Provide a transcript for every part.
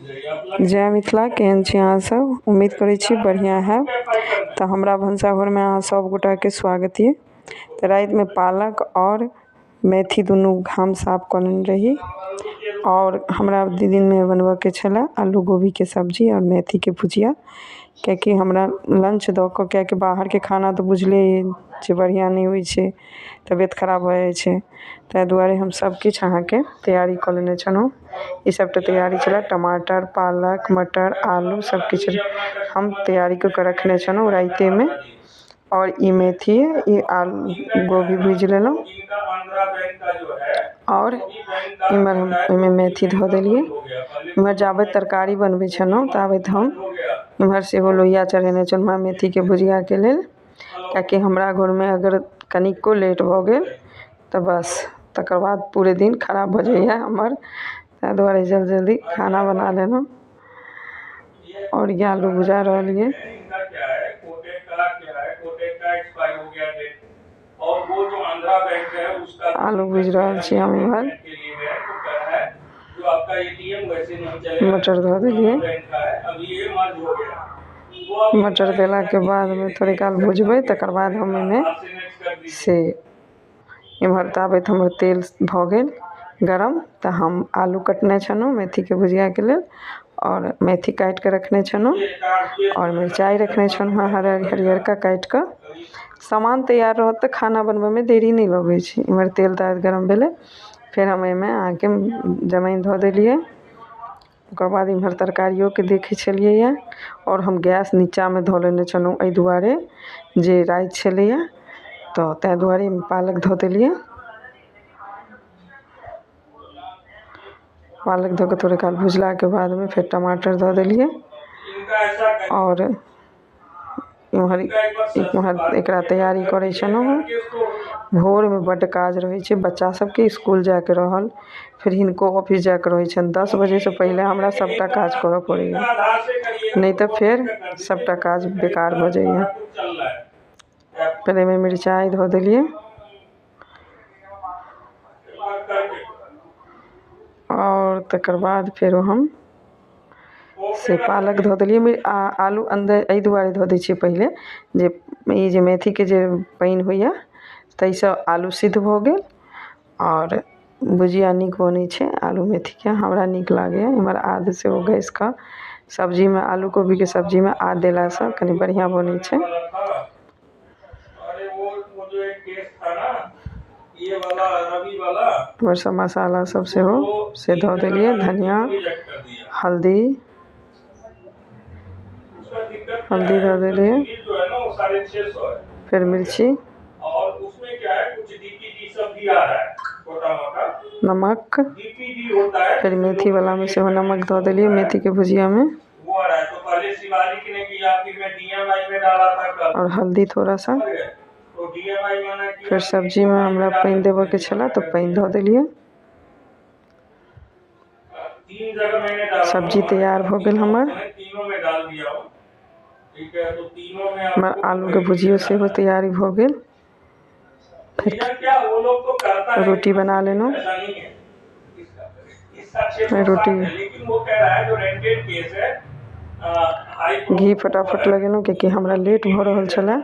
जय मिथिला। केहन छी अहाँ सब? उम्मीद करै छी बढ़िआँ हैब। तऽ हमरा भनसाघरमे अहाँ सब गोटाके स्वागत यऽ। तऽ रातिमे पालक आओर मेथी दुनू घाम साफ कऽ लेने रही आओर हमरा दिनमे बनबऽके छलै आलू गोभीके सब्जी आओर मेथीके भुजिआ, किएकि हमरा लन्च दऽ कऽ, किएकि बाहरके खाना तऽ बुझले अइ जे बढ़िआँ नहि होइ छै, तबियत खराब भऽ जाइ छै। ताहि दुआरे हम सबकिछु अहाँके तैआरी कऽ लेने छलहुँ। ई सबटा तैआरी छलै टमाटर, पालक, मटर, आलू सबकिछु हम तैआरी कऽ कऽ रखने छलहुँ रातिएमे। आओर ई मेथी, ई आलू गोभी भुजि लेलहुँ आओर एम्हर हम ओहिमे मेथी धऽ देलिए। एम्हर जाबे तरकारी बनबै छलहुँ ताबत हम एम्हर सेहो लोहिआ चढ़ेने छलहुँ मेथीके भुजिआके लेल, किएकि हमरा घरमे अगर कनिको लेट भऽ गेल तऽ बस तकर बाद पूरे दिन खराब भऽ जाइए हमर। ताहि दुआरे जल्दी जल्दी खाना बना लेलहुँ। आओर ई आलू भुजा रहल यऽ। आलू भुजि रहल छी हम इम्हर। मटर धऽ देलियै। मटर देलाके बादमे थोड़े काल भुजबै, तकर बाद हम ओहिमे से एम्हर ताबत हमर तेल भऽ गेल गरम, तऽ हम आलू कटने छलहुँ मेथीके भुजिआके लेल आओर मेथी काटिके रखने छलहुँ आओर मिरचाइ रखने छलहुँ हँ हरिअरका काटिकऽ। सामान तैयार रहत तऽ खाना बनबैमे देरी नहि लगै छै। एम्हर तेल ताबत गरम भेलै, फेर हम एहिमे अहाँके जमाइन धऽ देलियै। ओकर बाद एम्हर तरकारियोके देखै छलियै आओर हम गैस नीचाँमे धऽ लेने छलहुँ, एहि दुआरे जे राति छलैए तऽ ताहि दुआरे पालक धऽ देलियै। पालक धऽ कऽ थोड़े काल भुजलाके बादमे फेर टमाटर धऽ देलियै आओर एम्हर एम्हर एकरा तैयारी करै छलहुँ हँ। भोरमे बड्ड काज रहै छै, बच्चा सबके इसकुल जाइके रहल, फेर हिनको ऑफिस जाइके रहै छनि। 10 बजेसँ पहिले हमरा सबटा काज करऽ पड़ैए, नहि तऽ फेर सबटा काज बेकार भऽ जाइए। फेर एहिमे मिरचाइ धऽ देलियै आओर तकर बाद फेरो हम से पालक धऽ देलियै। आ आलू अन्दर एहि दुआरे धऽ दै छियै पहिले जे ई जे मेथीके जे पानि होइए ताहिसँ आलू सिद्ध भऽ गेल आओर भुजिआ नीक बनै छै। आलू मेथीके हमरा नीक लागैए। एम्हर आद सेहो घसिकऽ सब्जीमे, आलू कोबीके सब्जीमे आद देलासँ कनि बढ़िआँ बनै छै। ओहिसँ मसाला सब सेहो से धऽ देलियै, धनिया, हल्दी, हल्दी धऽ देलियै, फेर मिर्ची, नमक, फेर मेथीवलामे सेहो नमक धऽ देलियै मेथीके भुजिआमे आओर हल्दी थोड़ा सा। फेर सब्जीमे हमरा पानि देबऽके छलै तऽ पानि धऽ देलियै। सब्जी तैयार भऽ गेल हमर। हमर आलूके भुजियो सेहो तैयारी भऽ गेल। फेर रोटी बना लेलहुँ। रोटी घी फटाफट लगेलहुँ, किएकि हमरा लेट भऽ रहल छलै,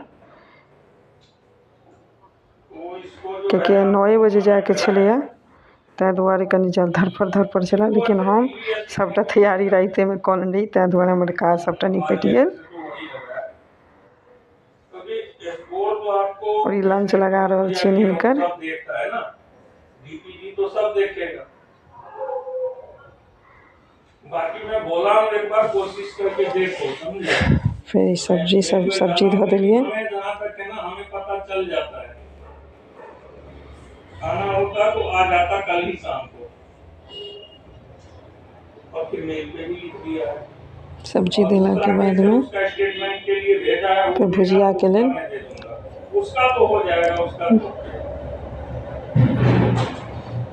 किएकि 9 बजे जाइके छलैए, ताहि दुआरे कनि धरफड़ धरफड़ छलै। लेकिन हम सबटा तैयारी रातिएमे कऽ लेने रही, ताहि दुआरे हमर काज सबटा निपटि गेल। आओर ई लंच लगा रहल छियनि हिनकर। फेर ई सब्जी सब सब्जी धऽ देलियै। सब्जी देलाके बादमे फेर भुजियाके लेल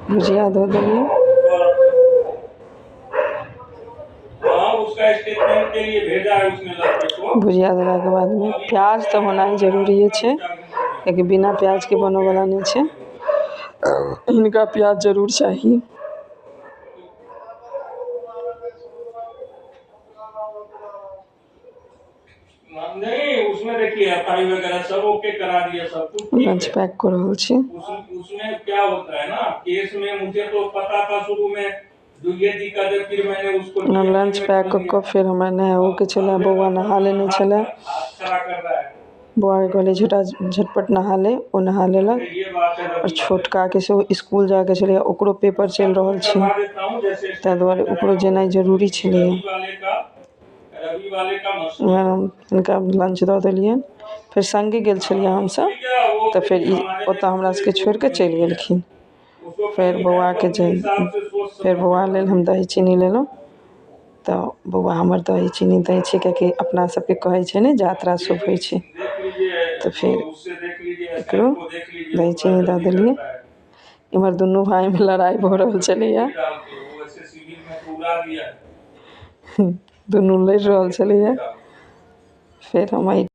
भुजिया धऽ देलियै। भुजिया देलाके बादमे प्याज तऽ होनाइ जरूरिए छै, किएकि बिना प्याजके बनऽवला नहि छै। हिनका प्याज जरूर चाही। नहीं, उसमें देखिए एफ वगैरह सब ओके करा दिया, सब कुछ ठीक लंच है। पैक कऽ रहल छी। उसमें क्या होता है ना, केस में मुझे तो पता था शुरू में जो ये दिक्कत है, फिर मैंने उसको लंच पैक कऽ कऽ फेर हमरा नहाओके छलै। बौआ नहा लेने छलै। खड़ा कर रहा है। बौआके कहलियै, झटा झटपट नहा ले। ओ नहा लेलक। ये बात है आओर रवि वाले छोटकाके सेहो इसकुल जाइके छलै। ओकरो पेपर चलि रहल छै, करवा देता हूँ जैसे ताहि दुआरे ओकरो जेनाइ जरूरी छलैए। रवि वाले का मसला। उएह हम हिनका लंच दऽ देलियनि। फेर सङ्गे गेल छलियै हमसभ, ठीक है, वो तऽ फेर ई हमारे ओतय हमरा सभके छोड़ि कऽ चलि गेलखिन। उसको फेर बौआके जे फेर बौआ लेल हम दही चीनी लेलहुँ, तऽ बौआ हमर दही चीनी दै छै, किएकि अपना सभके कहै छै ने, यात्रा शुभ होइ छै। देख लीजिए। तऽ फेर उससे देख लीजिए। एकरो को देख लीजिए। दही चीनी दऽ देलियै। इम्हर दुनू भाइमे लड़ाइ भऽ रहल छलैए। डाल के वो ऐसे सिविल में तो उड़ा दिया है। दुनू लड़ि रहल छलैए। फेर हम एहि